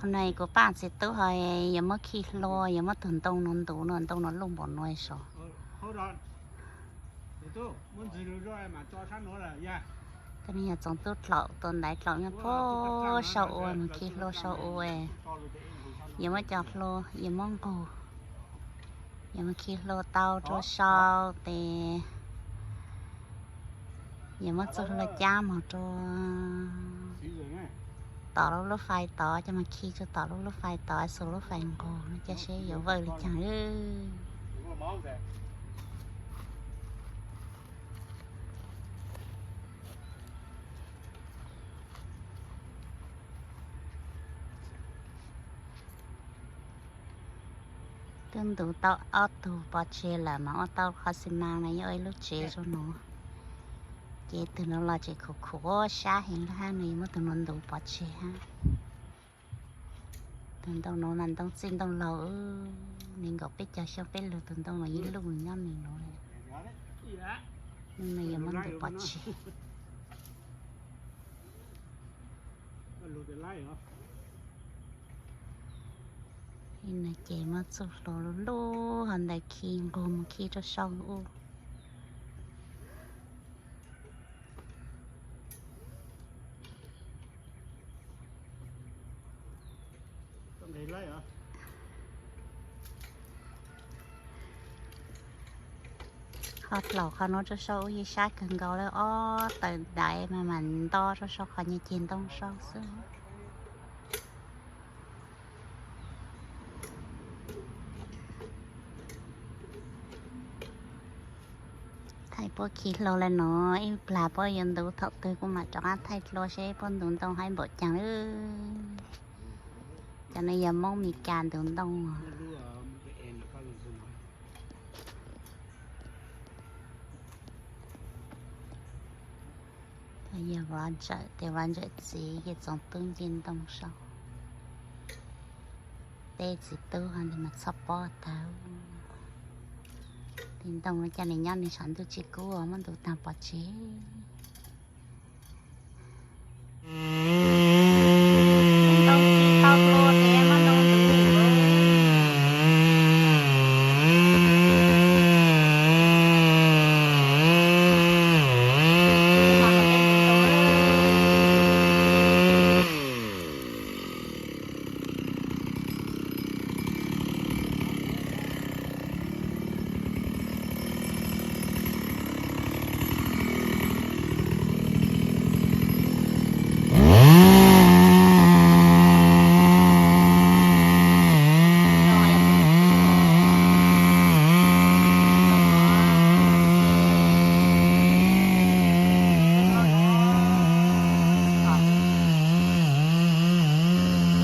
No kuv pab txiv tub ho yuav muab khi hlua, yuav muab tus ntoo no ntuv no, ntoo no luj npaum no sav. Tus no yog tsoom tub dlaum, tus ntaiv dlaum nyob puag sau ua, mus khi hlua sau ua. Yuav muab cov hlua, yuav muab nqus, yuav mus khi hlua tau rau sau tes yuav muab txuj hlua cab mus rau tom lub lub fais tod, coj mus khi rau tom lub lub fais tod, xus lub fais nqus no, cia seb yuav vawj li cas. Twb ntuv tau ob tug pov tseg lawm mas ua tau qhov xi mas no yuav ua ib lub tsev rau no. Ces tus no los tseem khuv khuv sab heev lawm hab, no yuav muab tus no ntuv pov tseg hab. Tus ntoo no mas ntoo txij ntoo laug, nees nkaum peb caug xyoo peb lug tus ntoo mas yeej luj nyob nws no. No yuav muab ntuv pov tseg. No ces muab txuj hlua lub lub hov ntawd khi nqus mus khi rau sau ub. Qhov dlaum qhov no rau sau ub yeej sab kawg nkaus lawm, ob tawm ntaiv mas mam nto rau sau qhov nyuag ceg ntoo sau xwb. Thaij puab khi hlua le no, ib plag puab yuav ntuv thaum twg kuv mam rov qab thaij dlua seb puab ntuv ntoo haib npaum caag lawm. Cov no yog Moob Mes Kas ntuv ntoo. Yog Vov Ntsawm tes Vov Ntsawm txiv ces txoov tub nce ntoo sau. Peb txiv tub ho ntawd mas txhob pob tawg. Tes ntoo no ca le nyob nws saum ntuj tsis kub, muab ntuv tag pov tseg.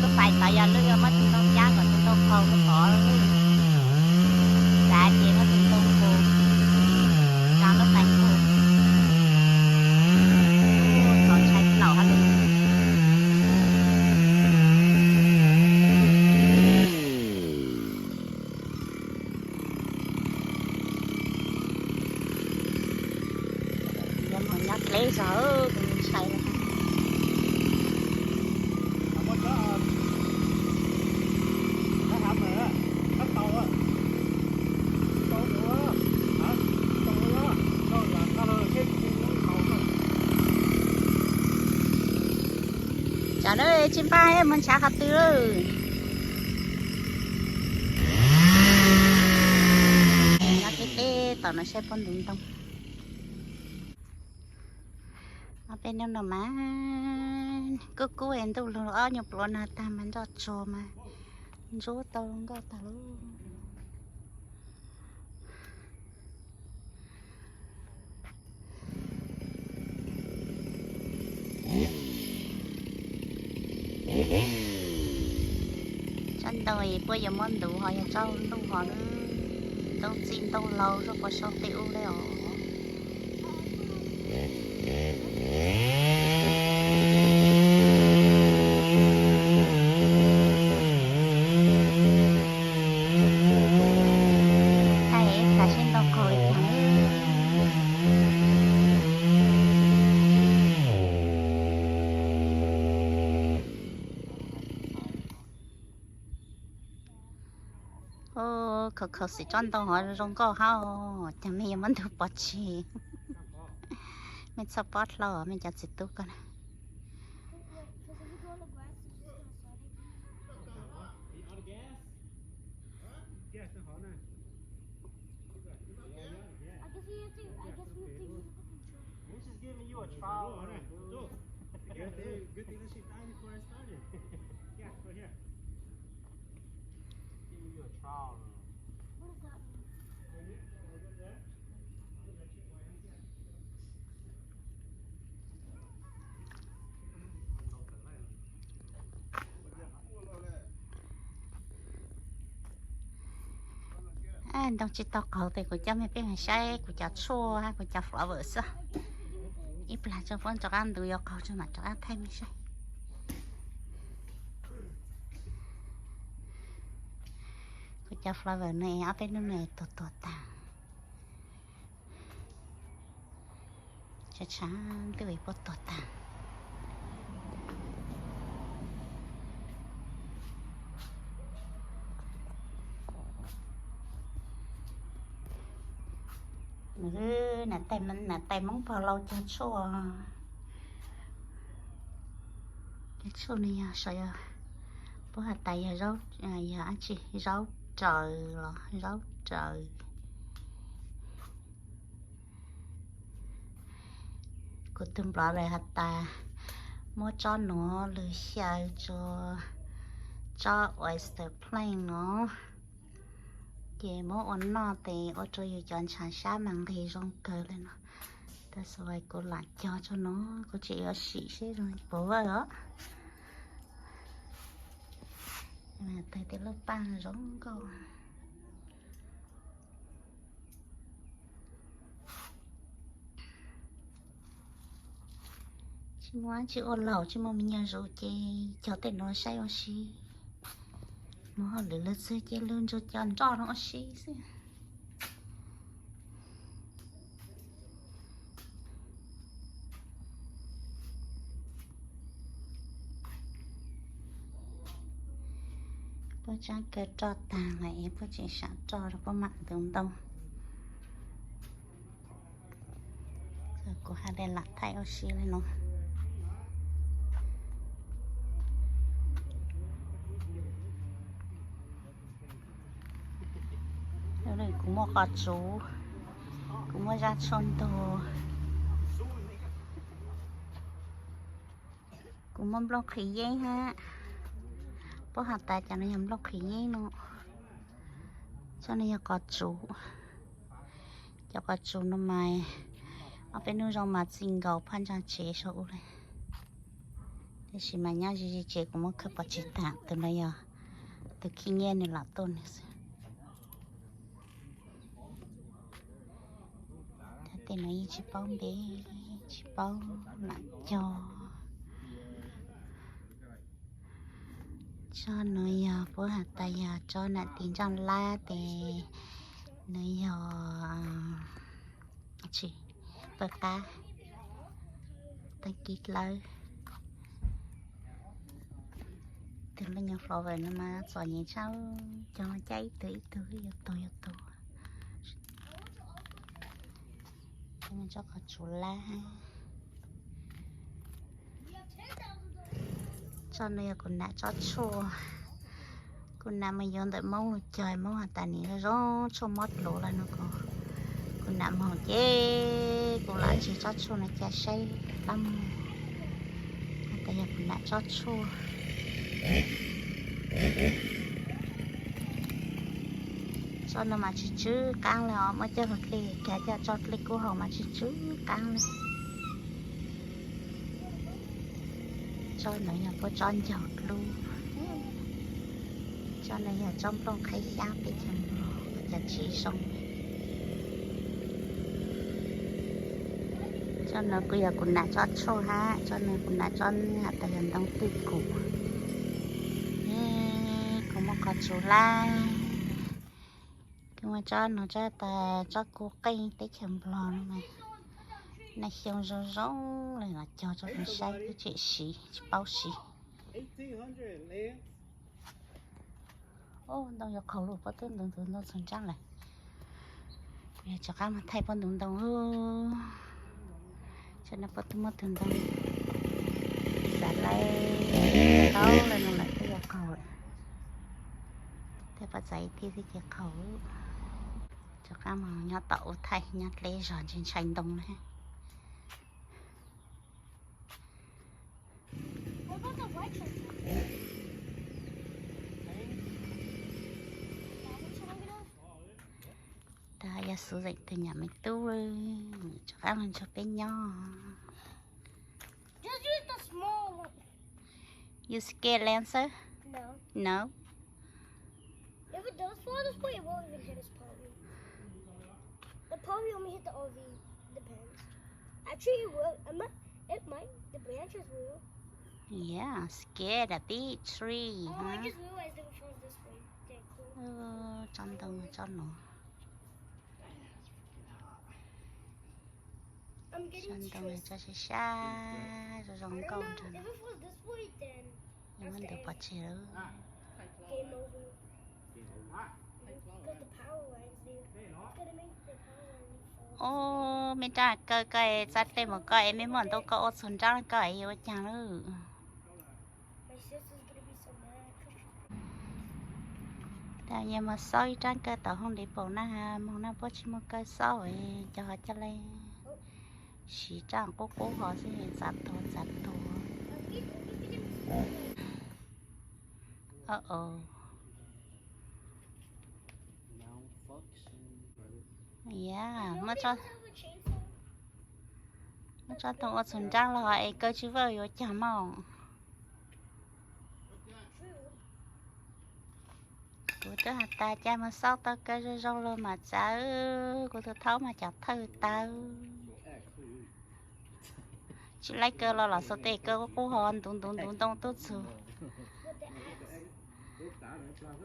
Tus fais tod yog lwj, muab tus ntoo cab kom tus ntoo qaug rau tod, xav ces muab tus ntoo nqus, tso lub fais nqus, txaus ntshai plaum hab lawm. Yuav mus nyob dleb zog, kuv ntshai lawm. Tsam no tsis npaj mus ntshav qhov twg lawm. Nyob teb teb tom no saib puab ntuv ntoo. Ob peb hnub no mas kub kub es ntuj lug ob nyuag pluav nag tag mas nroj tsuag mas ntsuab tau nkauj tag lauj. Tsob ntoo puab yuav muab ntuv ho yog tsob ntuj ho, ntoo txij ntoo laug rau puag saum tej ub le os. Thaij ib plag seb ntoo qaug li cas. Khaus khaus xim tsob ntoo ho zoo nkauj hab, cas mej yuav muab ntug pov tseg. Mej txhob pob dlhau mej cov txiv tub ko na. We're just giving you a trial run. Good thing, good thing that shit died before I started. Yeah, right here. Giving you a trial run. What does that mean? Ntoo tsis tau qaug tes kuv coj mej peb mus saib kuv cov tshuaj hab kuv cov flower xwb. Ib plag tso puab rov qab ntu yuav qaug tso mam rov qab thaij mej saib. Kuv cov flower no es ob peb hnub no tuag tuag taag. Tshav tshav ntuj puab tuag taag. Nam tais, nam tais Moob Pog Lauj cog tshuaj. Cov tshuaj no yog sav, puab has tas yog, yog dab tsi, zaub raws los zaub raws. Kuv tug nplov lawm has tas muab tsob nuav lug xyaw rua tsob oyster plain no, ces muab ua noj tes ua rua yus cov ntshav sab mas nqis zoo kawg le no. Tab sis kuv lam cog tso no, kuv tseem yuav sim seb zoo puas vawj os. Tawg tej lub paaj zoo nkauj. Tsis muaj dab tsi ua laug, tsis muaj me nyuam zuj ces cog tej no saib ua si. Muaj hauj lwm lug txug ces lug nrug cov nroj no ua si xwb. Puab tsaab kawg roj taag lawm es puab tseem sam roj rua puab mam ntu ntoo. Kuv has le lam thaij ua si le no. Kuv muaj qos tsuv, kuv muaj zaj tshuaj ntug, kuv muaj nplooj qhwv yeeb hab. Puab has tas cov no yog nplooj qhwv yeeb no. Tsob no yog qos tsuv. Cov qos tsuv no mas ob peb hnub zoo mas txi nkaus phaj ntsa tsev sau ua le. Tab sis mas nyob ze ze tsev kuv muab khawb pov tseg taag, tus no yog tus khib nyiab nwg lam tuaj nwg xwb. Tej no yeej tsis paub npe, tsis paub lam cog. Tsob no yog puab has tas yog tsob nam tiv ntsaj lab tes nws yog tsi pawg qab, tag kis dlawb. Tus lub nyuag flower no mas txom nyem tshaj, cog caj ib tug ib tug yuav tuag yuav tuag. Tsob qos tsuv lab. Tsob no yog kuv nam tsob tshuaj. Kuv nam mus yuav ntawm Moob lug cog, Moob has tas nim zoo zoo tshuaj mob dluav lawm no. Kuv nam moog ces kuv lam tseg tsob tshuaj no ca saib lab moog. Has tas yog kuv nam tsob tshuaj. Tsob no mas tsw tsw qaab le os, muab coj lug dlej, kav coj tso dlej kub haus mas tsw tsw qaab le. Tsob no yog puab tsob ncaug dlub. Tsob no yog tsob nplooj qhaib xyaab teb chaws Nplog, cov tsi zoo. Tsob no kuj yog kuv nam tsob tshuaj hab, tsob no kuv nam tsob has tas yog ntoo twj kum. Kuv muaj qos tsuv lab. Kuv muaj tsob no tsob tas tsob kua qeej teb chaws Nplog no mas naj xyoo zoo zoo le los cog tso kuv saib kuv tseem siv tsis paub siv. Ntoo yuav qaug lawm, pob twb ntug ntug ntoo txhua ntsab lawm. Kuv yuav rov qab mus thaij pob ntug ntoo. Tsam no pob twb muab tus ntoo xav laib tau lawm no lawm twb yuav qaug lawm. Thiaj pab txais ib thij thiab ces qaug. Rov qab mus nyob tom ub thaij, nyob deb zog ntshai ntshai ntoo na. Tab yog xub zeem tus nyam me tub, rov qab mus nrog peb nyob. You scared, Lancer? No. No? If it does fall this way, it won't even hit us, probably. It probably only hit the R V. Depends. Actually, it will. It might. It might. The branches will. Yeah, scared a big tree, huh? Oh, I just realized if it falls this way, then cool. Tsob ntoo tsob no. Tsob ntoo tsob sab sab zoo zoo nkauj nrog no. Muab ntawd pov tseg lawm. Os, me rab kaw koj txav tej mus koj es me muaj ntaub koj ua txhua nrab koj es yuav ua caag lawm. Tab yog mus xauj ib rab kaw tom Home Depot na, moog na puab tsis muaj kaw xauj, cov ho coj le siv rab qub qub ho xwb, txav tuag txav tuag. Yam, muab tsob ntoo ua txhua nrab los es kaw tsis vawj yuav caag mog. Kuv twb has tas cas mus xauj tau kaw zoo zoo los mas txawv, kuv tus thaub mas cov thawj tawv. Tsis laib kaw los los xauj tej kaw qub qub ho ntuv ntuv ntuv ntoo tub txug.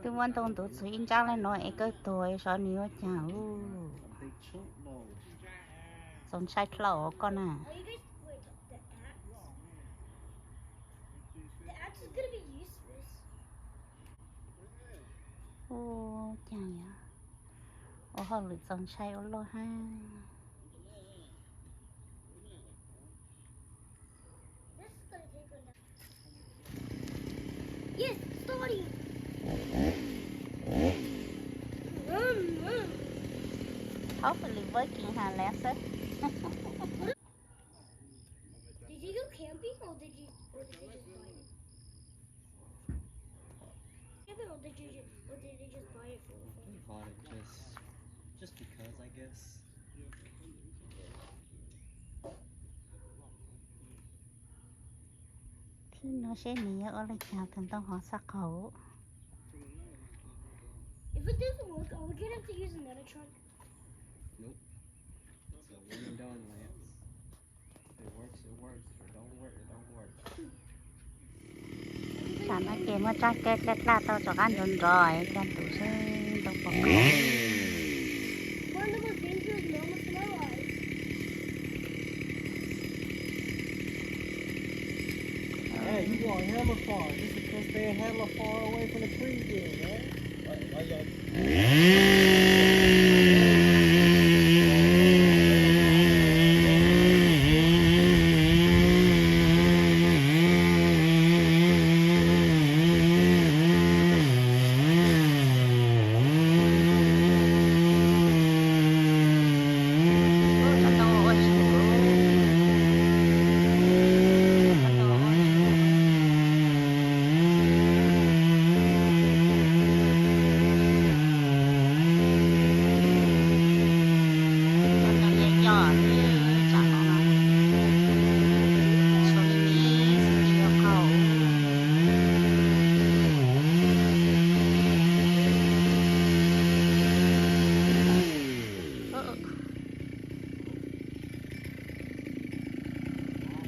Twb muab ntoo ntuv txug ib nrab le no es kaw tuag sov nws yuav caag. Txaus ntshai dlhau koj na. Ua caag yog ua hauj lwm txaus ntshai ua luaj hab. Hopefully working ha, Lancer. Did you go camping or did you, or did you just buy it? Camping or did you ju-, or did you just buy it for fun? I bought it just, just because, I guess. Thaum no seb nws yuav ua le caag tus ntoo hov xab qaug. If it doesn't work, are we gonna have to use another truck? Nope. It's a one and done, Lance. If it works, it works. If it don't work, it don't work. Tam no ces muaj tsob kaw dlaj dlaj tau rov qab nrov nrov, coj ntuv seb ntoo puas qaug. One of the most dangerous moments in my life. Hey, you walk hella far just because they hella far away from the tree again, man. Why, why y'all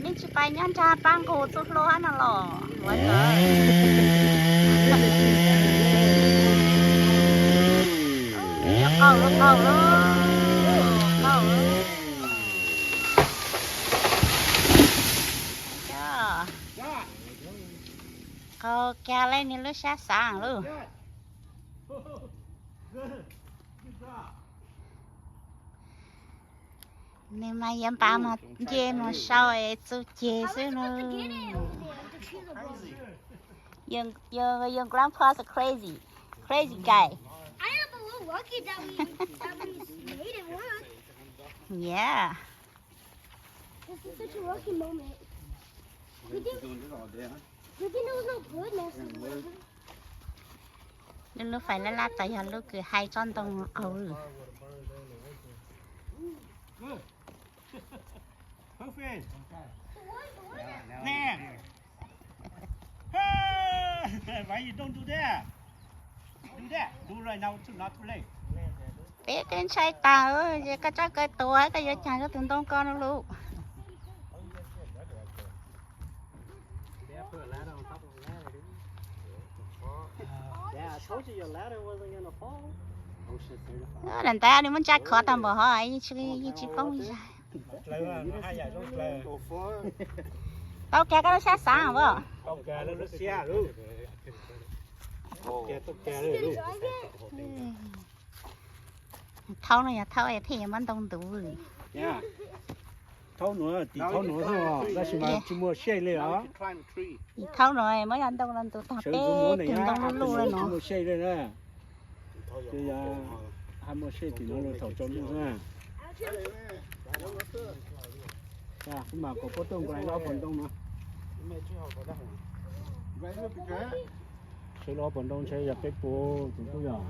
Nej tsis pais nyob nrag pab nqus txuj hlua no los? Ua ntawd. Qaug lawm, qaug lawm, qaug lawm. Qaug kag li nws lub sab xav lawm. Nws mas yuav npaj mus nce mus sau es txuj ceg xwb no. Your, your, your grandpa's a crazy, crazy guy. I am a little lucky that we, that we made it work. Yeah. This is such a lucky moment. Good thing, good thing there was no bird nest in the river. Lub, lub fais laj laj tod yog lub kws hais tsob ntoo qaug lawm. Peb twb ntshai tas, ces koj txhob kaw tuag, koj yuav cas rau tus ntoo ko no lus. Daim ntawd nws muab ntsa khov tag npaum hov, yeej tsis, yeej tsis poob li. Tau kiag koj lub sab xav as. Thaub no yog thaub es pheej yuav muab ntoo ntuv. Thaub nuav, tim thaub nuav xwb, tab sis mas tsis muaj shape li os. Tim thaub nuav muab yog ntoo los ntuv tag peb tus ntoo luj luj li no. Tsis muaj shape li na. Ces yog hab muaj shape tim nuav lug thaum tsaus ntuj xwb na. Kuv mam kom puab tuaj nqaij ob pawg ntoo no. Seb lub ob pawg ntoo ntshe yog peb puas tus tub yog.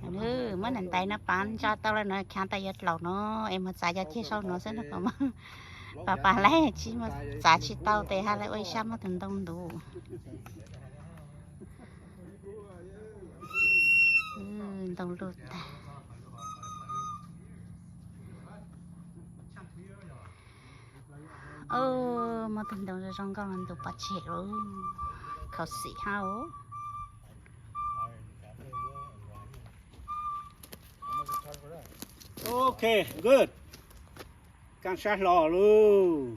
Muab ntais no pav ntsa tau lawm no, khaav tas yuav dlaum no es mus txav cov ceg sau no xwb no. Pav pav lawm tsis muaj, txav tsis tau tes hab lawv ua ib sab muab tus ntoo ntuv. Ntoo luj tag. Muab tus ntoo zoo zoo nkauj no ntuv pov tseg lawm. Khuv xim hab. Ok, good. Kaaj sab hlo lauj.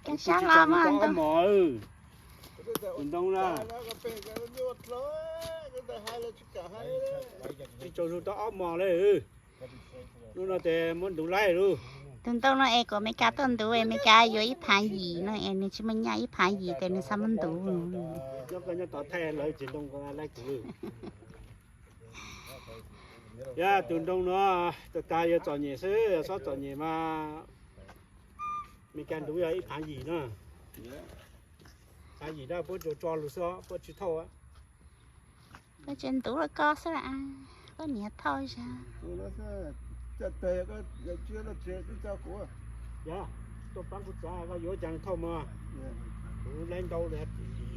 Kaaj sab hlo mas ob mos. Tus ntoo na, tsis tsaus zug tau ob mos li. Lub no tes muab ntuv laib lauj. Tus ntoo no es kom Amelikas tuaj ntuv, Amelikas yuav ib phaav yim no es nws tsis muaj nyaj, ib phaav yim tes nws xav muab ntuv. Nyob koj nyob tod thaij lawv tsev ntoo ko laib kuv. Yog tus ntoo no tag tag yuav txom nyem xwb, yog txhob txom nyem mas Amelikas ntuv yog ib phaav yim no. Phaav yim na puab tsuas tso lug xwb, puab tsis thauj. Koj tsis ntuv los koj xwb, koj niam thauj zag. Yog, tuaj paab kuv txav, koj yuav cas thauj mas. Kuv laib ntau li,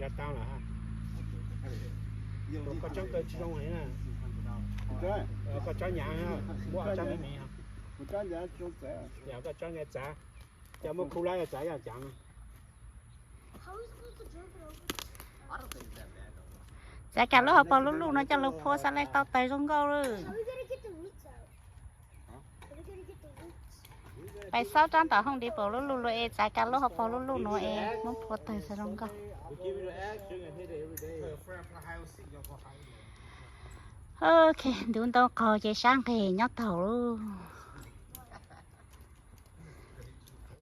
zag tau lawm. Koj tsaab kaw tsis zoo li na. Koj tsaab nyav, muab tsaab me me. Yog koj tsaab nyav txav, cas muab khu laib txav yog cas. Txav kiag lub hauv paus luj luj no coj lug phua xav le tau tawg zoo nkauj lawm. Pais xauj tsaab tom hooj di paus luj luj lug es txav kiag lub hauv paus luj luj nuav es muab phua tawg xav zoo nkauj. Ok, ntuv ntoo qaug ces sab nqeg nyob taug lauj.